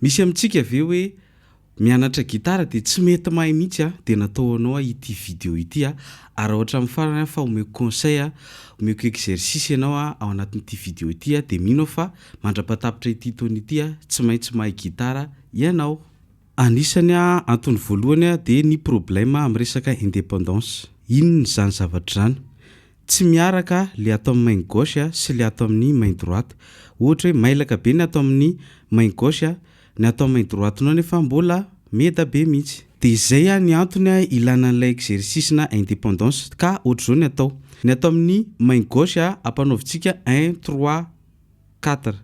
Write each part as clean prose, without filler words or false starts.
Misy amintsika ve hoe mianatra gitara dia tsy mety mahay mihitsy a, dia natao ho anao ity video ity a, ary raha hatramin'ny farany aho fa omeko conseil a, omeko exercice ianao a ao anatin'ity video ity a, dia mino aho fa mandra-pahatapitra ity taona ity a, tsy maintsy mahay gitara ianao. Anisany antony voalohany dia ny problème amin'ny resaka indépendance. Inona izany zavatra izany? Tsy miaraka le ato amin'ny main gauche sy le ato amin'ny main droite. Ohatra hoe mailaka be ny ato amin'ny main gauche, ny ato amin'ny main droite-nao nefa mbola meda be mihitsy. Dia izay ny antony ilana an'ilay exercice na indépendance. Ka ohatr'izao ny atao. Ny ato amin'ny main gauche ampanaovintsika un, trois, quatre.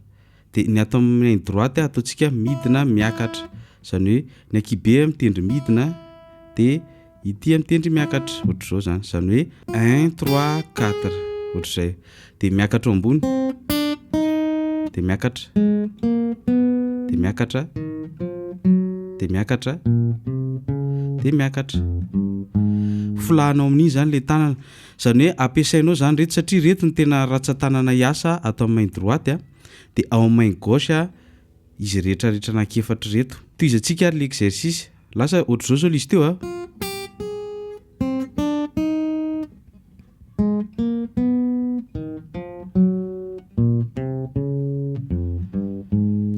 Dia ny ato amin'ny main droite ataontsika midina miakatra. Izany hoe ny ankihibe mitendry midina dia ity mitendry miakatra. Ohatr'izao izany. Izany hoe un, trois, quatre. Ohatr'izay. Dia miakatra ao ambony. Dia miakatra. Dia miakatra. Dia miakatra. Dia miakatra. Folahanao amin'iny izany ilay tanana. Izany hoe ampiasainao izany ireto satria ireto no tena ratsan-tanana hiasa ato amin'ny main droite a, dia ao amin'ny main gauche a izy rehetra rehetra anankiefatra ireto. Tohizantsika ary ilay exercice. Lasa ohatr'izao izao ilay izy teo a.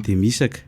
Dia misaka.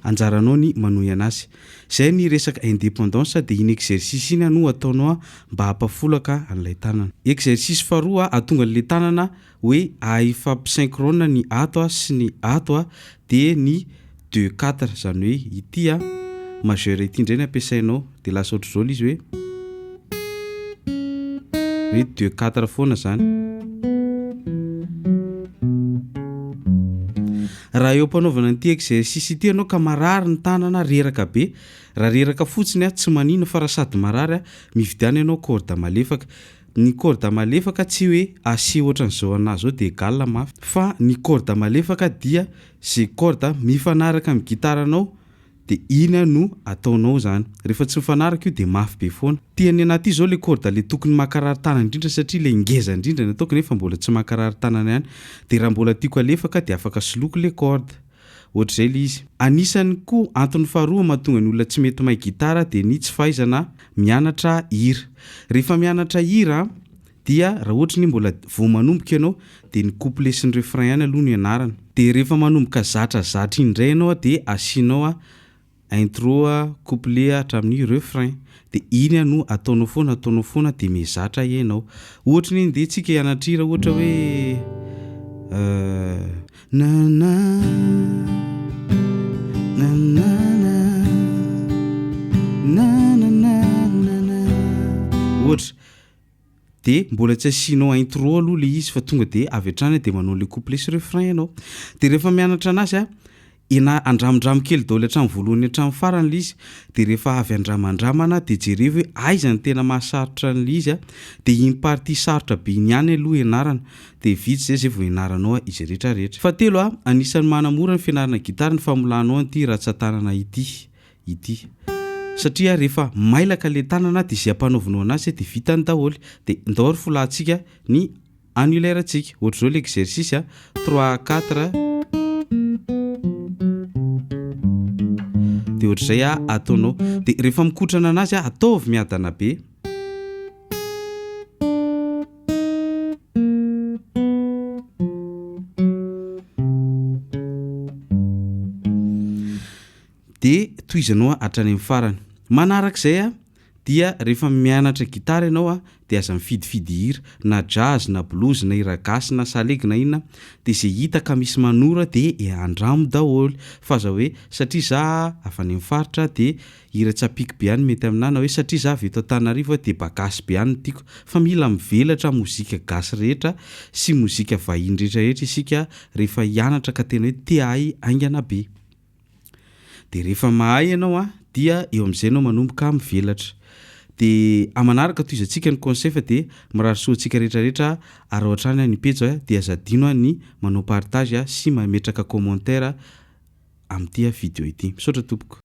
Anjaranao ny manohy anazy. Zay ny resaka indépendance dia iny exercice iny no ataonao mba hampafolaka an'ilay tanana. Exercice faharoa hahatonga an'ilay tanana hoe hahay hifampi-synchrone ny ato sy ny ato dia ny deux quatre izany hoe ity a majeur ity indray ny ampiasainao dia lasa ohatr'izao ilay izy hoe hoe deux quatre foana izany. Raha eo am-panaovana an'ity exercice ity ianao ka marary ny tanana, reraka be, raha reraka fotsiny tsy manino fa raha sady marary mividiana ianao corde malefaka. Ny corde malefaka tsy hoe asia ohatran'izao anah zao dia egal mafy fa ny corde malefaka dia ze corde mifanaraka amin'ny gitaranao dia iny no ataonao zany, rehefa tsy mifanaraka io dia mafy be foana. Ty an'ny anah ty zao le corde le tokony mankarary tanana indrindra satria le ngeza indrindra ny ataoko nefa mbola tsy mankarary tanana ihany dia raha mbola tiako alefaka dia afaka soloiko le corde. Ohatr'izay ilay izy. Anisan'ny koa antony faharoa mahatonga ny olona tsy mety mahay gitara dia ny tsy fahaizana mianatra hira. Rehefa mianatra hira dia raha ohatra ny mbola vao manomboka ianao dia ny couplet sy ny refrain ihany aloha no ianarana. Dia rehefa manomboka zatrazatra iny indray ianao dia asianao Intro a, couplet a, hatramin'ny refrain. Dia iny a no ataonao foana ataonao foana dia mihazatra ianao. Ohatra ny ndeha tsika hianatra hira ohatra hoe na na na na na na na na na ohatra. Dia mbola tsy asianao intro aloha ilay izy fa tonga dia avy hatrany dia manao ilay couplet sy refrain ianao. Dia rehefa mianatra anazy a, ena andramondramo kely daholo hatramin'ny voalohany hatramin'ny farany ilay izy, dia rehefa avy andramandramana dia jerevo hoe aiza no tena mahasarotra an'ilay izy a, dia iny partie sarotra be iny ihany aloha ianarana, dia vita izay izay vao ianaranao izay rehetra rehetra. Fahatelo a, anisan'ny manamora ny fianarana gitara ny famolahanao an'ity ratsan-tanana ity. ity. Satria rehefa mailaka le tanana de ze ampanaovinao anazy de vitany daholo. De ndao ary folahantsika ny annulaire ntsika. Ohatr'izao le exercice a, trois quatre. De ohatr'izay a ataonao. De rehefa mikotrana anazy a, ataovy miadana be. Dia tohizanao hatrany amin'ny farany. Manarak'izay dia rehefa mianatra gitara ianao dia aza mifidifidy hira, na jazz na blues na hira gasy na salegy na inona, dia izay hita ka misy manoro dia andramo daholo fa aza hoe satria za avy any amin'ny faritra dia hira tsapiky be ihany mety aminà na hoe satria za avy eto Antananarivo dia ba gasy be ihany no tiako fa mila mivelatra mozika gasy rehetra sy mozika vahiny rehetra rehetra isika rehefa hianatra ka tena hoe te hahay haingana be. Dia rehefa mahay ianao an, dia eo amin'izay ianao manomboka mivelatra. De am'manaraka tohizantsika ny conseil fa de mirary soa antsika rehetrarehetra ary ao hatrany ny pejy a de aza adino a ny manao partage a sy mametraka commentaire am'ty vidéo ity. Misaotra tompoko.